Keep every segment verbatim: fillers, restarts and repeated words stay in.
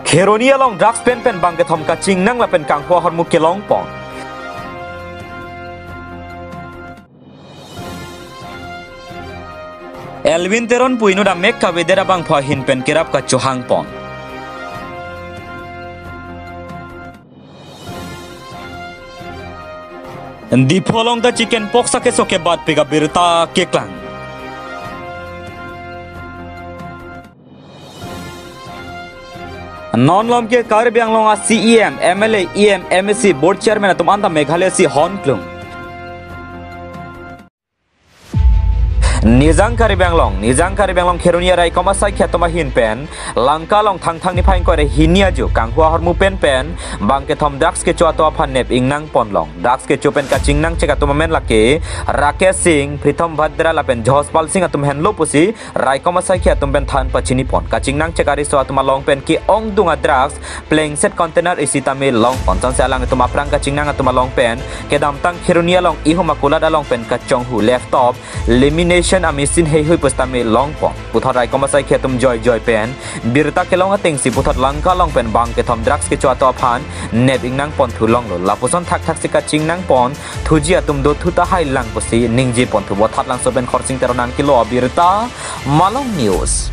Kheroni along drugs pen pen bang kethom kachingnang lapen kanghu ahormu kelongpon. Elwin Teron pu inut amek kavedet abangphu ahin pen kerap kachohangpon. Diphu along ta chicken pox akeso kebatpik abirta keklang. Non malom ke Karbi Anglong a C E M, M L A, E M, M A C, board chairman atum anta Meghalaya si honklung. Nijang Karbi Anglong, Nijang Karbi Anglong Kheroni araikom asaikhi atum ahin pen, Langka along Thangthang niphai ingkoi ra hini ajo, kanghu ahormu pen pen, bang kethom drugs kecho ato aphan nep ingnangpon long. Drugs kecho pen kachingnangchek atum amen lake, Rakesh Singh, Pritham Bhadra lapen Jospal Singh atum henlo pusi, raikom asaikhi atum pen than pachinipon. Kachingnangchek ariso atum along pen ke-ongdung a drugs, plengset container isi tame longpon. Chonsi alanglitum aphrang kachingnang atum along pen, kedamtang Kheroni along ihum akulat along pen kachonghu laptop, lamination a machine heihui pusitame longpon. Puthot raikom asaikhi atum joijoi pen, birta kelong atengsi puthot Langka along pen bang kethom drugs kecho ato aphan, nep ingnangpon thulonglo. Lapuson thakthak si kachingnangpon, thuji atum do thu tahai lang pusi, ningjepon thu. Vothatlangso pen Khorsing Teron nangkelo abirta, Malong News.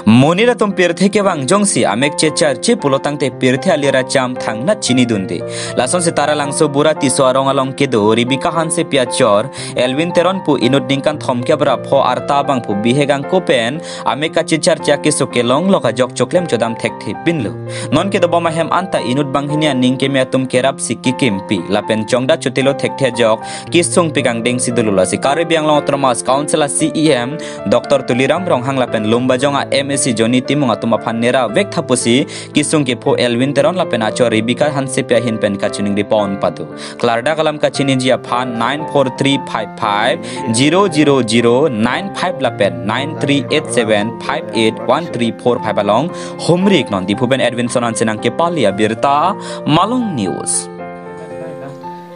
Monit atum pirthe kevang jongsi amek checharche pulo tangte pirthe alir acham thangnat chinidunde. Lasonsi Taralangso Bura Tisso arong along kedo Rebecca Hansepi achor Elwin Teron pu inut ningkan thomkep ra pho arta abangphu bihek angko pen amek kachecharche akeso kelong lok ajok choklem chodam thekthe pinlo. Non kedobom ahem anta inut banghini aning keme atum kerapsi kekimpi lapen chongda chotelo thekthe ajok kesungpik angdengsi dolo. Lasi Karbi Anglong Autonomous Council a C E M Doctor Tuliram Ronghang lapen Lumbajong a M A C Johnny Timung atum aphan nera vek tha pusi kesung kepho Elwin Teron lapen achor Rebecca Hansepi ahin pen kachiningripon pado. Klardak alam kachiniji aphan nine four three five five zero zero zero nine five lapen nine three eight seven five eight one three four five along humri iknon. Diphu pen Edwin Sonan Sinang kepali abirta, Malong News.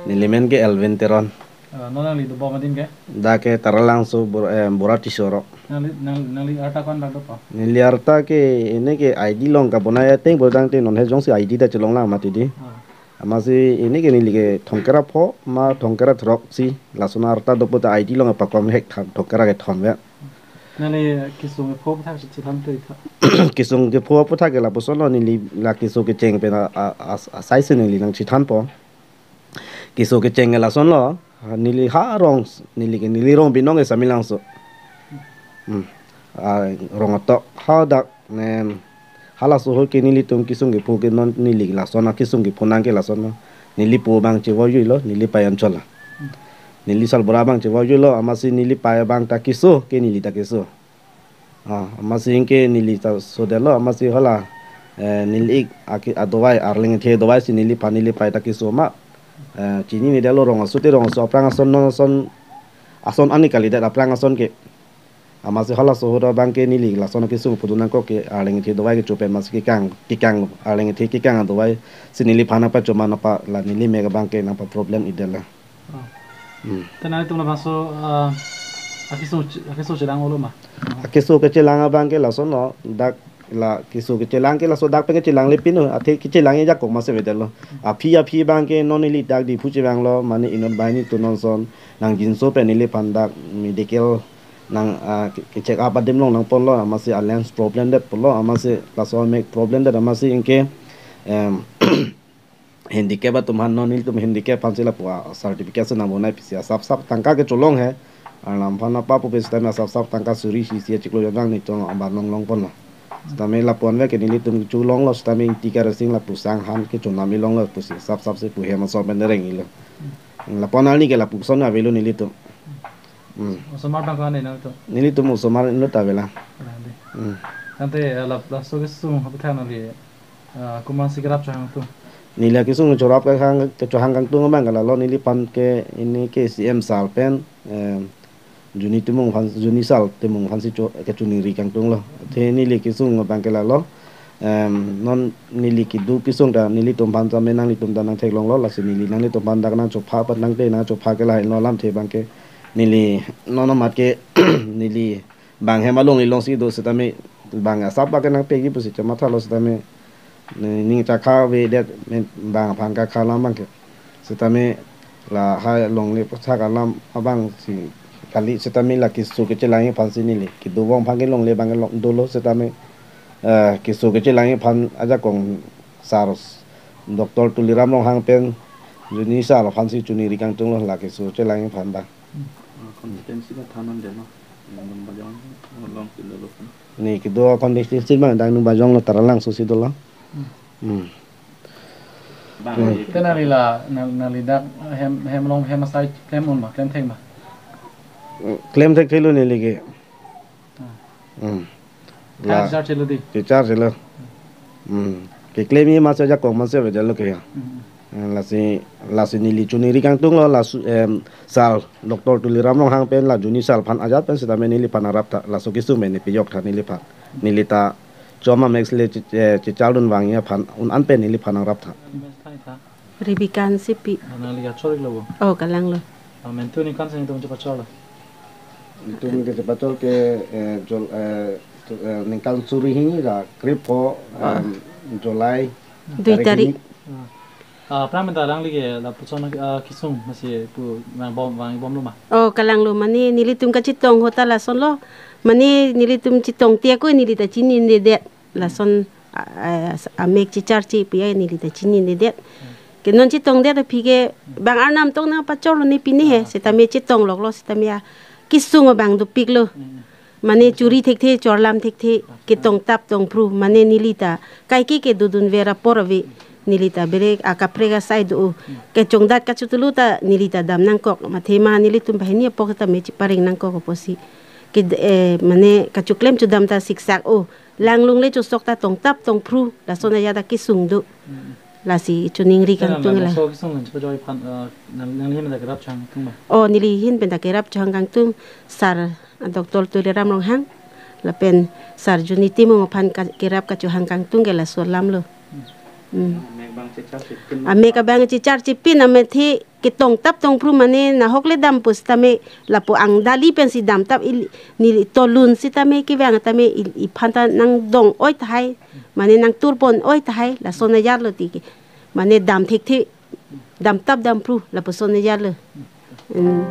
Neli men ke Elwin Teron. Ah, non nangli dobom adim ke? Dak ke Taralangso Bur-, eh, Bura Tisso arong. Nangli, nang, nangli arta ko-an dak dopo? Neli arta ke, ini ke I D along kabonai ateng pulo tangte non he jongsi I D ta chelonglang mati di. Ah. Amatsi ini ke neli ke thomkep ra pho ma thomkep ra throksi, lason arta dopo ta I D along pakom hek tham thomkep ra kethom ya. Nangli kesung kepho aphuthak si chethan tha. Kesung kepho aphuthak ke lapuson lo, neli la keso kecheng pen a, a, a, asaisi neli nangchethanpo. Keso kecheng ke lason lo, ha, neli ha rong, neli ke neli rong binong ke Samelangso. Hmm. Ah, rong atok hadak nem halaso ahut ke nelitum kesung kepho ke non neli lason akesung kepho nang ke lason lo. Neli po abang chevoijuilo, neli pei anchot lo. Neli salbura abang chevoijuilo, amatsi neli pei abang ta keso, ke neli ta keso. Ah, amatsi anke neli ta sodetlo, amatsi hala, eh, neli ik aki adovai, arleng the dovai si neliphan neli pei ta keso ma. Eh, chinine detlo rong aso te rong aso aphrang ason non ason, ason ani kalidet aphrang ason ke. Amatsi halaso ahut abang ke neli lason akesung pudun nangkok ke arleng the dovai kecho pen amatsi kekang, kekang, arleng the kekang adovai si neliphan apa choma napa la neli mek abang ke nangpa problem idel la. Oh. Hmm. Te nangtum labangso, ah, akeso, akeso chelang olo ma? Akeso kechelang abang ke lason lo, dak la keso kechelang ke laso dak pen kechelang le pinu, athe kechelang ya kok masi avedetlo. Aphi aphi abang ke non neli dak Diphu chevanglo, mane inut banghini atum non ason, nangjinso pen neliphan dak medical nang, ah, ke, ke check up adim longnangponlo, amatsi a lens problem det pulo, amatsi laso mek problem det, amatsi anke, em, handicap atum aphan non nelitum handicap aphansi lapu a certificate si nangbonai pisi asap sap tangka kecholong he. Arnam aphan apa pupe sitame asap sap tangka suri isi isi achiklo jodang ni chong amban long longponlo. Sitame lapu-an ve ke nelitum cholonglo sitame ingti karasing lapu sang han kechonam ilonglo pusi asap sap si pu hem aso pen dereng ilo. Lapu-an arni ke lapuson avelo nelitum. Hmm. Osomar abang ko-an nangtum? Nelitum osomar inut ta avelang. Avelang dei. Hmm. Tangte, eh, la, laso kesung aphuthak nangli, eh, komatsi kerap chohang tung? Neli akesung chorap kehang, kechohang kangtung abang ke lalo neliphan ke ini ke C M sir pen, eh, Johnny Timung aphan, Johnny sir Timung aphansi cho, kechiningri kangtunglo. Athe neli kesung abang ke lalo, em, non neli kedo kesung ta nelitum aphan tame nanglitum ta nangtheklonglo, lasi neli nanglitum aphan dak nangchopha patnangte nangchopha ke lahelo alamthe abang ke neli non amat ke neli bang hem along ilongsi do sitame bang asap abang ke nangpiji pusi chemathalo setame, ne ning chakha avedet, men bang aphan kakha alam abang ke. Setame lahai longle puthak alam abang si kali, setame la keso kechelangji aphan si neli kedovong aphan ke longle abang ke long dolo, setame, eh, keso kechelangji aphan ajakong sir Doctor Tuliram Ronghang pen junior sir aphan si choningri kangtunglo la keso chelangji aphan abang. Constituency ta than-un-edetlo. Nangdun Bajong along si dolo kan. Ne kedo constituency abang Dangdung Bajong lo, Taralangso si dolo. Hmm. Bang, Hmm. Te nangli la, nang, nangli dak hem, hem along hem asai klem un ma, klem thek ma? Klem thekthelo neli ke. Hmm. Hmm. Kha la chechar chelo dei. Chechar chelo. Hmm. Keklemji ma ajakong ma si avedetlo ke ya. Hmm. Eh, lasi, lasi neli choningri kangtunglo, laso, em, sir Doctor Tuliram Ronghang pen la junior sir aphan ajat pen setame neliphan nangraptha, laso kesung pen ne pejok tha neliphan. Neli ta choma max le che-, eh, chechardun vangji aphan un-an pen neliphan nangraptha. Rebecca Hansepi. Ah, nangli kachor-iklo bo? Oh, kalanglo. Ah, mentu ningkan si netum chepachorlo? Netum ke chepachor ke, eh, Jul-, eh, tu-, eh, ningkan suri hini la krepho, Ah. em, July Dui tarik tarik. Hini. Ah. Ah, aphrang pen ta alangli ke lapuson, ah, kesung masi pu vangbom, vangbomlo ma? Oh, kalanglo, mane nelitum kachetong ahut ta lasonlo. Mane nelitum chetong tiak ko neli ta chinine det. Lason, a, a, amek checharche pu ya neli ta chinine det. Hmm. Ke non chetongdet aphi ke bang arnam tong nangpachorlo ne pine he, Ah. setame chetong loklo setame ya kesung abang dopiklo. Hmm. Mane chori thekthe, chorlam thekthe, Ah. ketong tap tong phru, mane neli ta kaike ke dodunver apor ave, neli ta bere akaprek asai do. Hmm. Kechongdat kachotulu ta neli ta dam nangkok, mathe ma nelitum banghini apok ta me chepareng nangkok apotsi. Ke, eh, mane kachoklem chodam ta siksak o. Langlungle chosok ta tong tap tong phru, lason ajat ta kesung do. Mm. Lasi choningri Te kangtung nang la. Laso kesung nang chepajoi aphan, eh, nang, nangli ahin pen ta kerap chehang kangtung ma? Oh, neli ahin pen ta kerap chehang kangtung, sir, ah, Doctor Tuliram Ronghang, lapen sir Juni Timung aphan ka-, kerap kachohang kangtung ke laso alamlo. Mm. Mm. Amek abang checharchepin. Amek abang checharchepin amathe ketong tap tong phru mane nahok le dam pu setame lapu angdali pensi dam tap il-, neli tolun setame kevang tame il-, iphan ta nangdong oi tahai, mane nangturpon oi tahai, lason ajatlo tiki. Mane dam thekthe, dam tap dam phru, lapuson ajatlo. Hmm.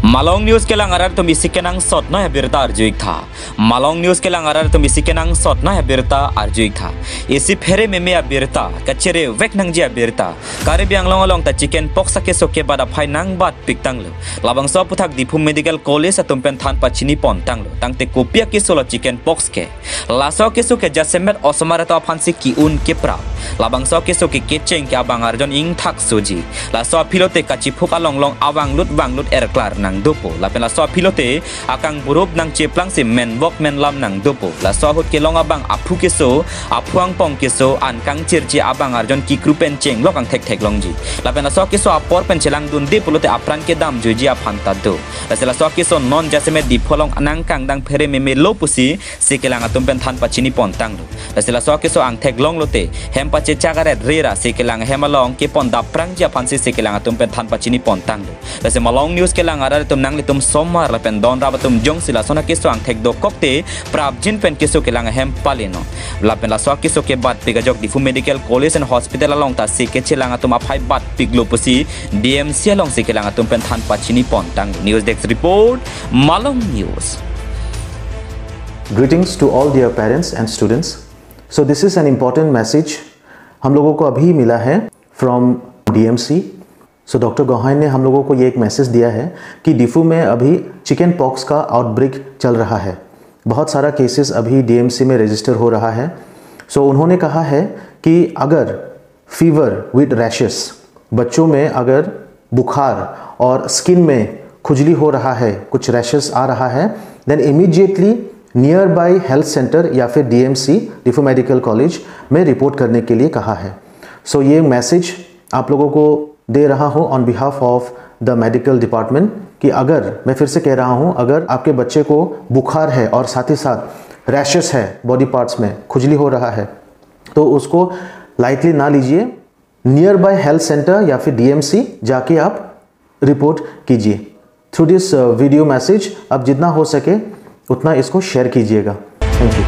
Malong News kelang arat atum isi kenangsot noi abirta arju-iktha. Malong News kelang arat atum isi kenangsot noi abirta arju-iktha. Isi phere meme abirta, kachere vek nangji abirta. Karbi Anglong along ta chicken pox akeso kebat aphai nangbatpiktanglo. Labangso aputhak Diphu Medical College atum pen than pachinipontanglo. Tangte kopi akeso lo chicken pox ke? Laso akeso ke jasemet osomar atum aphansi ki-un keprap. Labangso akeso ke kecheng ke abang arjon ingthak soji. Laso aphi lote kachiphuk along long avanglut vanglut erklar nangdopo. Lapen laso aphi lote akangburup nangcheplangsi menvok menlam nangdopo. Laso ahut kelong abang aphu keso, aphu angpong keso, an kangchirchi abang arjon kikru pen chenglok angthek theklongji. Lapen laso akeso apor pen chelangdunde pulote apran kedamjuiji aphan ta do. Lasi laso akeso non jasemet Diphu along nangkangdang phere meme lo pusi si kelang atum pen than pachinipontanglo. Lasi laso akeso angthek longlote hem pachechak aret rera si kelang hem along kepon daprangji aphansi si kelang atum pen than pachinipontanglo. Lasi Malong News kelang arat atum nanglitum somar lapen donrap atum jongsi lason akeso angthek dokokte prapjin pen keso kelang ahem palenon. Lapen laso akeso kebatpik ajok Diphu Medical College and Hospital along ta si kechelang atum aphai batpiklo pusi D M C alongsi kelang atum pen than pachinipontang. News Desk Report, Malong News. Greetings to all dear parents and students. So this is an important message हम लोगों को अभी मिला है from D M C. So doctor गोहाइन ने हम लोगों को ये एक मैसेज दिया है कि डिफू में अभी चिकन पॉक्स का आउटब्रेक चल रहा है, बहुत सारा केसेस अभी डीएमसी में रजिस्टर हो रहा है। सो उन्होंने कहा है कि अगर फीवर विद रैशेस, बच्चों में अगर बुखार और स्किन में खुजली हो रहा है, कुछ रैशेस आ रहा है, then immediately nearby health centre या फिर डीएमसी, डिफू मेडिकल कॉलेज में रिपोर्ट करने के लिए कहा है। सो ये मैसेज आप लोगों को दे रहा हूँ on behalf of the medical department कि अगर, मैं फिर से कह रहा हूँ, अगर आपके बच्चे को बुखार है और साथ ही साथ रैशेस है, बॉडी पार्ट्स में खुजली हो रहा है, तो उसको लाइटली ना लीजिए। नियर बाय हेल्थ सेंटर या फिर डीएमसी जाके आप रिपोर्ट कीजिए। थ्रू दिस वीडियो मैसेज आप जितना हो सके उतना इसको शेयर कीजिएगा। Thank you.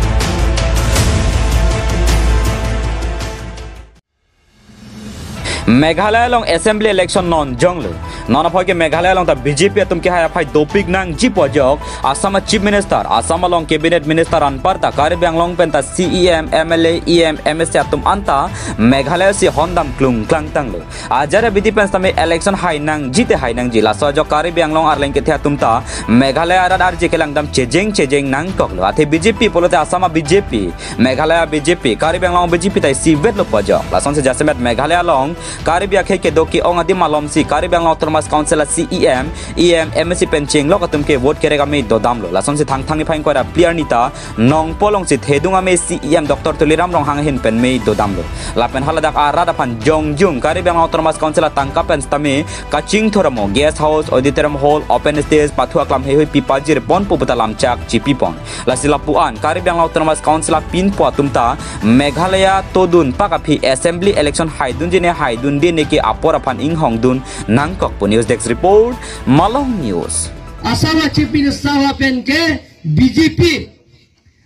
Meghalaya along assembly election non jonglo. Non aphi ke Meghalaya along ta B J P atum kehai aphai dopik nangji pu ajok Assam a Chief Minister, Assam along cabinet minister anparta Karbi Anglong pen ta C E M, M L A, E M, M S A atum anta Meghalaya si hondam klung klang tanglo. Ajar abidi pen sitame election hai nangji te hai nangji, laso ajok Karbi Anglong arleng kethe atum ta Meghalaya arat arje kelangdam chejeng chejeng nangkoklo. Athe B J P pulote Assam a B J P, Meghalaya B J P, Karbi Anglong B J P ta isivetlo pu ajok. Lasonsi jasemet Meghalaya along Karbi akhei kedo ke-ong adim malomsi Karbi Anglong Autonomous Council a C E M, E M, M S A pen chenglok atum ke vote kerek amei dodamlo. Lasonsi Thangthang niphai ingkoi ra phli arni ta Nongpoh alongsi thedung amei C E M Doctor Tuliram Ronghang ahin pen mei dodamlo. Lapen haladak arat aphan jongjung Karbi Anglong Autonomous Council atangka pen sitame kachingthur amo guest house, auditorium hall, open stage, pathu aklam heihui pipajir ponpo puta lamchak chipipon. Lasi lapu-an Karbi Anglong Autonomous Council apinpo atum ta Meghalaya todun pak aphi assembly election haidunji ne haidunde ne ke apor aphan inghongdun nangkokpo. News Desk Report, Malong News. Assam a Chief Minister lapen ke B J P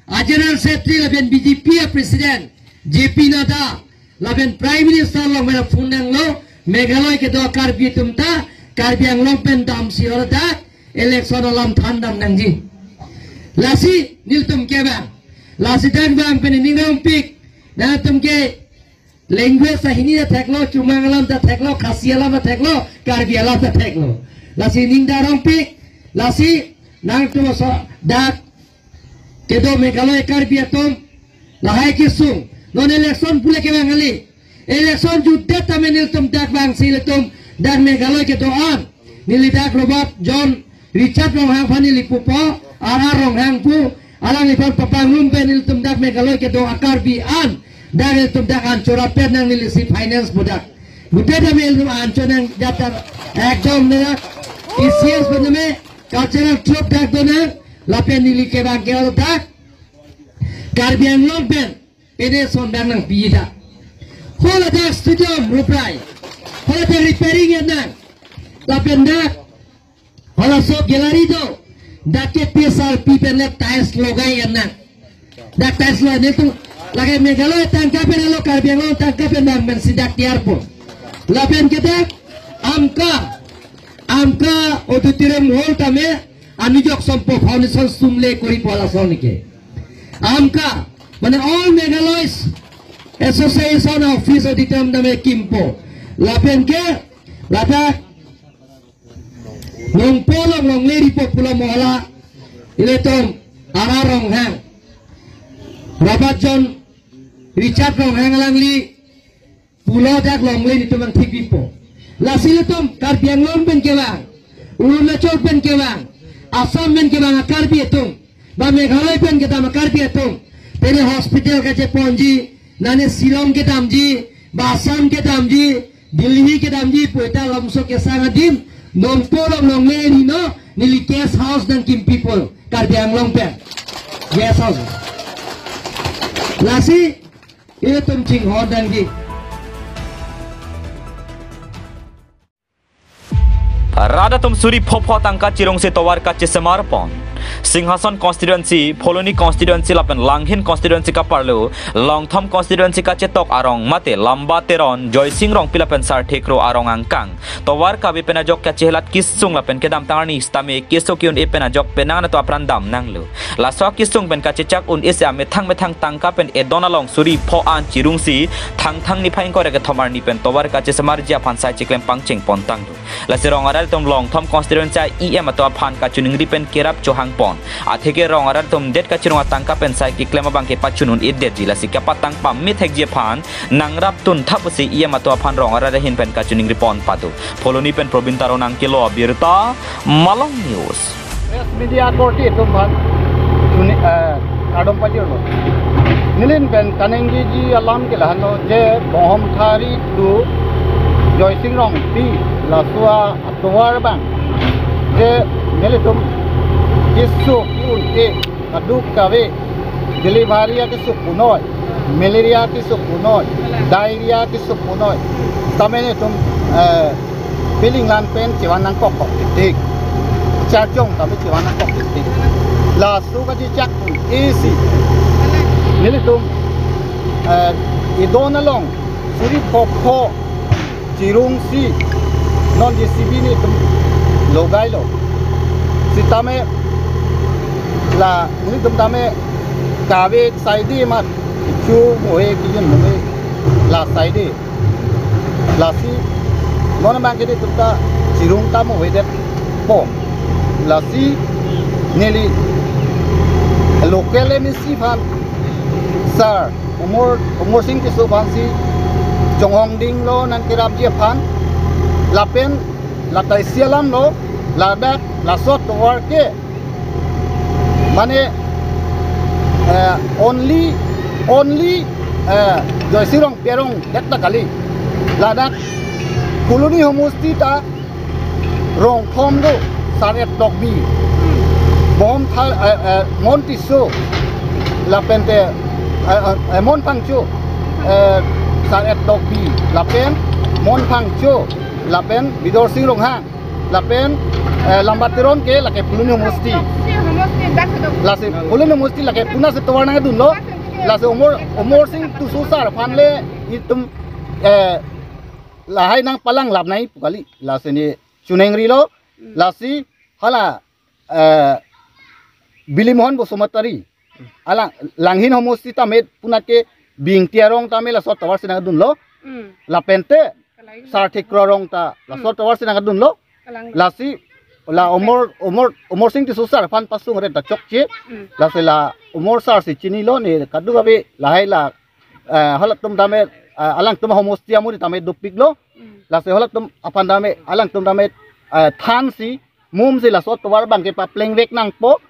a General Secretary lapen B J P a President J P Nadda lapen Prime Minister along mera phone nanglo, Meghalaya kedo Karbi atum ta Karbi Anglong pen damsi haladak election alam thandam nangji. Lasi nelitum ke bang, lasi dak bang pen ning rongpik, nangtum ke language ta Hindi ta theklo, Chomang alam ta theklo, Khasi alam ta theklo, Karbi alam ta theklo. Lasi ning da rongpik, lasi nangtum so dak kedo Meghalaya Karbi atum lahai kesung. Non election pule ke bang kali. Election jutdet tame nelitum dak bang si ilitum dak Meghalaya kedo an, neli dak Robert John Richard Ronghang aphan neli pupo, R R Ronghang pu, alangliphan papangrum pen ilitum dak Meghalaya kedo a Karbi an, dak ilitum dak anchor apet nang neli si finance pu dak. Jutdet tame ilitum anchor nang jat dak ekdom ne dak T C S pen tame cultural troupe dak do nang, lapen neli ke bang ke dak Karbi Anglong pen pene son dak nangpi dak. Haladak stadium ruprai, haladak repairing ya nang. Lapen dak halaso gallery do, dak ke P S R P pen le tiles logai ya nang. Dak tiles lo ne tu lake Meghalaya tangka pen alo Karbi Anglong tangka pen nang men si dak tiar po. Lapen ke dak Amka, Amka auditorium hall tame anujok sompo foundation sumle kori po lason ke. Amka, mane All Meghalaya's Association office auditorium tame kimpo. Lapen ke, ladak Nongpoh along longle ripo pulo mo hala, ilitum R R Ronghang, Robert John Richard Ronghang alangli pulo dak longle nelitum nangthik pipo. Lasi ilitum Karbi Anglong pen ke bang, Arunachal pen ke bang, Assam pen ke bang a Karbi atum, ba Meghalaya pen kedam a Karbi atum, pene hospital kacheponji, nane Shillong kedamji, ba Assam kedamji, Delhi kedamji pu eta lamso kesang adim, Nongpoh along longle ri non, neli guest house nangkim pipo Karbi Anglong pen. Guest house. Lasi ilitum chinghon nangji. Rat atum suri phopho tangka chirungsi tovar kachesemar pon. Singhason constituency, Phuloni constituency lapen Langhin constituency kaparlo, Longthom constituency kachetok arong mate Lamba Teron, Joysing Rongpi lapen Sarthe Kro arong angkang tovar kave pen ajok kachehelat kesung lapen kedamtang arni sitame keso ke-un-e pen ajok penang anato apran dam nanglo. Laso akesung pen kachechak un-e si amethang methang tangka pen edon along suri pho an chirungsi Thangthang niphai ingkoi ra kethom arni pen tovar kachesemarji aphan sai chiklem pangcheng pon tanglo. Lasi rong arat atum Longthom constituency E M ato aphan kachiningri pen kerap chohang pon. Atheke rong arat atum det kachirung atangka pen sai keklem abang ke pachun un-edetji, lasi kapatang pamethekji aphan nangrap tun tha pusi E M ato aphan rong arat ahin pen kachiningri pon pado. Phuloni pen Probin Taron nangkelo abirta, Malong News. Press media korte atum aphan chini, eh, kardom pajirlo. Neli pen kaningjeji alam ke lahenlo je Bonghomthari to Joysing Rongpi laso atovar abang je nelitum keso ke-un-e kadokave, delivery akeso punoi, malaria keso punoi, diarrhea keso punoi. Tame nelitum, eh, Piling lan pen chevan nangkok kok tik tik. Charjong tame chevan nangkok tik tik. Laso kachechak isi. Nelitum, eh, idon along suri phopho chirungsi non J C B nelitum logailo. Sitame la nelitum tame kave saidi mat chu mohe kijun mohe la saidi. Lasi non abang ke nelitum ta chirung ta movedetpo. Lasi neli local M A C aphan sir Amar, Amarsing Tisso aphansi chonghong dinglo nangkerapji aphan. Lapen lata isi alamlo, ladak laso atovar ke mane, eh, only, only, eh, Joysing Rongpi arong det ta kali. Ladak Phuloni homosti ta rong thom do, Sar Etokbi, Bohom Thar, eh, eh, Mon Tisso, lapente, eh, eh, eh, Mon Phangcho, eh, Sar Etokbi, lapen Mon Phangcho, lapen Bidorsing Ronghang, lapen, eh, Lamba Teron ke lake Phuloni homosti. Lasi Phuloni homosti lake puna si tovar nangdunlo. Lasi Amar, Amarsing Tisso sir aphan le itum, eh, lahai nangpalang lap nai pu kali. Lasi ne chunengrilo. Lasi hala, eh, Bilimohon Basumatary alang, Langhin homosti tame puna ke Bingti arong tame laso atovar si nangdunlo. Lapente Sar Thekro arong ta laso atovar si nangdunlo. Lasi la Amar, Amar, Amarsing Tisso sir aphan pasung re ta chokche. Lasi la Amar sir si chinilo, ne kadokave lahai la, eh, halatum tame, eh, alangtum homosti amonit tame dopiklo. Lasi halatum aphan tame, alangtum tame, eh, thansi mumsi laso atovar abang ke paplengvek nangpo.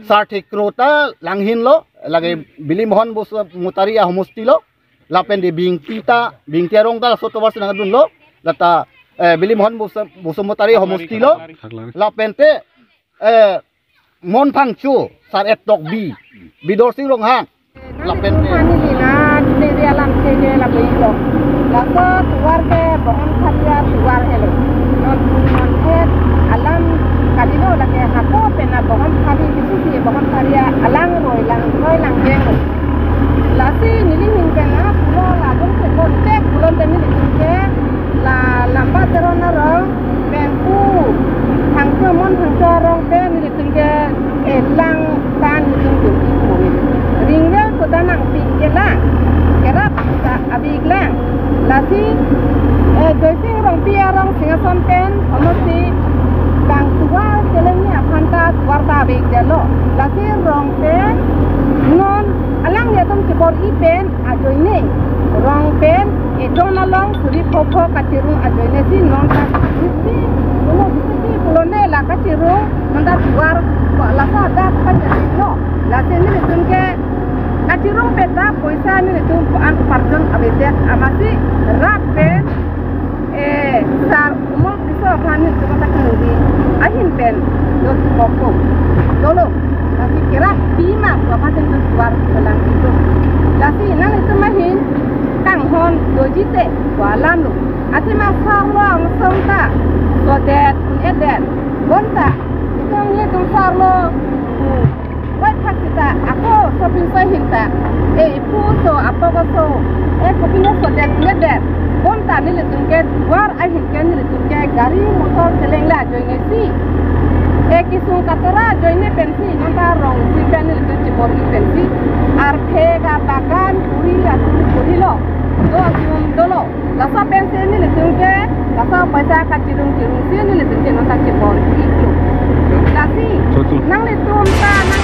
Sar Thekro ta Langhin lo, lake Bilimohon Basumatary ahomosti lo. Lapente Bingti ta, Bingti arong ta laso atovar si nangdunlo. Lata, eh, Bilimohon Basu-, Basumatary ahomosti lo. Lapente, eh, Mon Phangcho, Sar Etokbi, Bidorsing Ronghang. Lapen nelitum ke pani lina, neli alam ke ke lapen lo. Laso atovar ke Bohom Tharia atovar helo. Non, non het alam kalilo, lake hako pen a Bohom Thari, bisi si Bohom Tharia alang roi lang, roi lang jeng. Lasi neli ahin pen a pulo la dong ke kontek pulonte nelitum ke la Lamba Teron arong pen pu Phangcho, Mon Phangcho arong pen nelitum ke elang tan nelitum ke ringvel koda nangpik ke lang, kerap ta abik lang. Lasi, eh, Joysing Rongpi arong Singhason pen homosti kangtuar chelengni aphan ta tovar ta abikdetlo. Lasi rong pen non alanglitum kebor-i pen ajoine, rong pen idon along suri phopho kachirung ajoine si non ta isi, uno isi pulone la kachirung non ta tovar ko laso adak kachirunglo. Lasi nelitum ke kachirung pen ta poisa nelitum an uparjon avedet amatsi rat pen, eh, sar Amar Tisso aphan nelitum ta kangri ahin pen dot koko dolo. Lasi kerap pima ko aphan nelitum tovar kelang itu. Lasi nanglitum ahin kanghon dojite ko alamlo. Athema sarlo angsong ta sodet un-edet. Bonta itum nelitum sarlo bai thak sita ako sopinso ahin ta, e ipu so, apok so, e kopinso sodet un-edet. Bonta nelitum ke tovar ahin ke nelitum ke gari motor cheleng le ajoine si, e kesung katora ajoine pensi non ta rong si pen nelitum chibor-i pensi arphe ka bagan kuri atum kurilo, do atum dolo. Laso pensi nelitum ke, laso poisa kachirung chirungsi nelitum ke non ta chibor-iklo. Lasi, Chotu. Nanglitum ta nang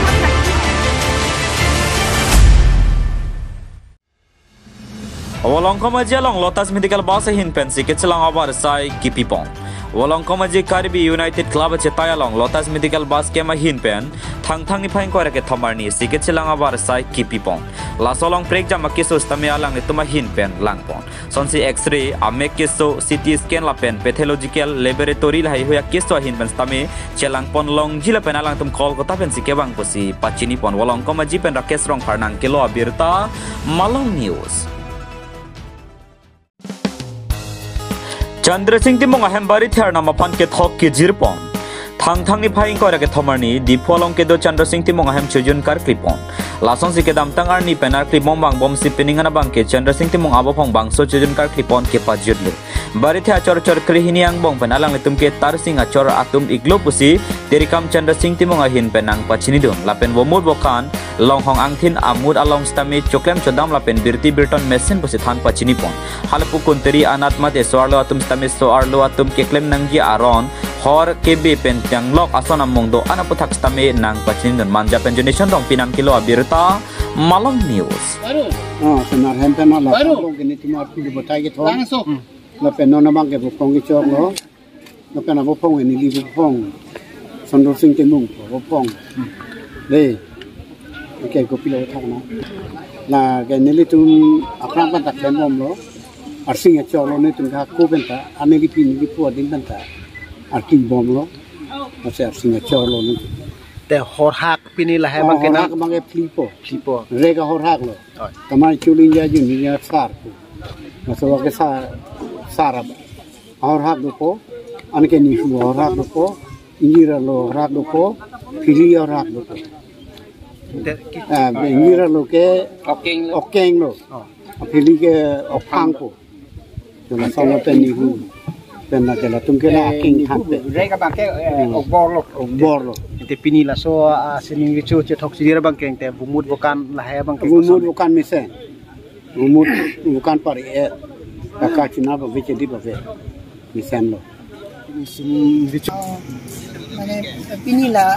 Volongkom Aji along Lotus Medical Bus ahin pensi kechelang abar asai kipipon. Volongkom Aji Karbi United Club achetai along Lotus Medical Bus kema ahin pen Thangthang niphai ingkoi ra kethom arni si kechelang abar asai kipipon. Laso along prekjam akeso sitame alanglitum ahin pen langpon. Sonsi X-ray, amek keso, C T scan lapen pathological laboratory lahaihui akeso ahin pen sitame chelangpon longji lapen alangtum Kolkata pensi kevang pusi pachinipon. Volongkom Aji pen Rakesh Rongphar nangkelo abirta, Malong News. Chandra Sing Timung ahem Barithe arnam aphan kethok kejirpon. Thangthang niphai ingkoi ra kethom arni, Diphu along kedo Chandra Sing Timung ahem chojun karklipon. Lasonsi kedamtang arni pen arkli mong bang bomsi pining an abang ke Chandra Sing Timung abophong bangso chojun karklipon kepajutlo. Barithe achor chor krehini angbong pen alanglitum ke Tarsing achor atum iklo pusi, Terikam Chandra Sing Timung ahin pen nangpachinidun. Lapen vomut vokan, longhong angthin amut along sitame choklem chodam lapen birti birton mesen pusi than pachinipon. Halapu kuntiri anat mate so-arlo atum sitame so-arlo atum keklem nangji aron, hor kebe pen tenglok ason amung do-an aputhak sitame nangpachinidun. Manja pen Jonation Rongpi nangkelo abirta, Malong News. Ah, senar hem pen ala Baru. Sambong kini tumar pili botai ke thong. Langsung. Lapen non abang ke bophong kechoklo. Lapen abophong ini li bophong. Chandra Sing Timung bophong. Dei. Oke, kopilo thak na. La ke nelitum aphrang pen ta klembomlo. Arsing achorlo nelitum ke hako pen ta, aneli pini di pu adin pen ta arklibomlo. Masi arsing achorlo nelitum. Te horhak pini lahai abang ke nang. Horhak abang ke phlipo. Phlipo. Rega horhaklo. Oi. Kamai chuling ya jun ya sar ko. Maso ke sa sar ab. Horhak dopo. Anke nihu horhak dopo. Ingjir arlo horhak dopo. Phili horhak dopo. Te ki- Ah, ingjir arlo ke Okeng lo. Okeng lo. Oh. Phili ke ophang ko. Tuna sono pen nihu. Pen na ke latum ke la Eh, aking nihu than pen. Rega abang ke, eh, Hmm. Okbor lo. Okbor lo. Te pini laso, ah, sining richo chethok chijir abang ke te vomut vokan lahai abang ke Vomut kosam. Vokan mesen. Vomut vokan pari eh. Kaka china ba vechedi ba ve. Mesen lo. Pini sining richo. Mane pini la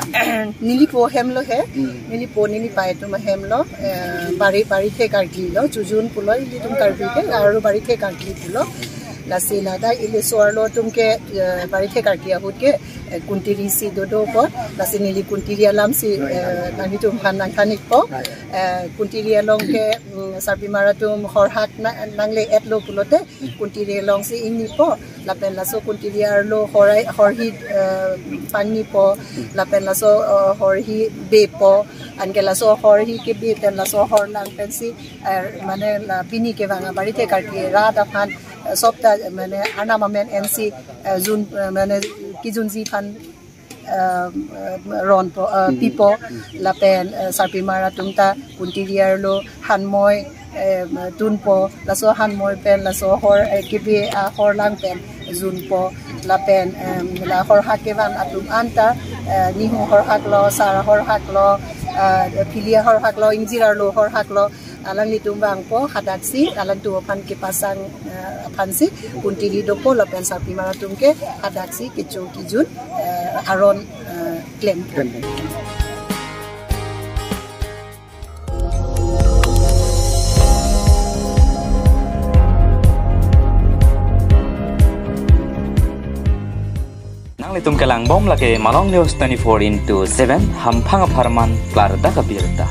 nelipo hem lo he. Hmm. Nelipo neli pai atum ahem lo. Eh, Bari, Barithe karkli lo. Chojun pulo ilitum karkli ke. Aru Barithe karkli pulo. Lasi ladak ili so-arlo atum ke, eh, Barithe karkli ahut ke, eh, kuntiri si dodopo. Lasi neli kuntiri alam si, eh, nanglitum aphan nangthan-ikpo. Eh, kuntiri along ke, mm, sarpimar atum horhak na-, nangle-etlo pulote, kuntiri along si ingnipo. Lapen laso kuntiri arlo horai, horhi, eh, pangnipo. Lapen laso, eh, horhi bepo. Anke laso horhi kebe pen laso horlang pensi, eh, mane la pini kevang a-Barithe karkli rat aphan, eh, sopta, eh, mane arnam amen ensi, eh, jun, eh, mane kejunji aphan, eh, eh, ronpo, eh, Hmm. pipo, lapen, eh, sarpimar atum ta kuntiri arlo hanmoi, eh, tunpo, laso hanmoi pen, laso hor, eh, kebe, ah, horlang pen junpo, lapen, em, la horhak kevan atum anta, eh, nihu horhak lo, sar horhak lo, eh, phili horhak lo, ingjir arlo horhak lo, alanglitum vangpo, hadaksi, alangtum aphan kepasang, eh, aphansi, kuntiri dopo lapen sarpimar atum ke, hadaksi, kecho kejun, eh, aron, eh, klem. Klem. Nanglitum kelangbom lake Malong News twenty-four into seven, hamphang apharman klardak abirta.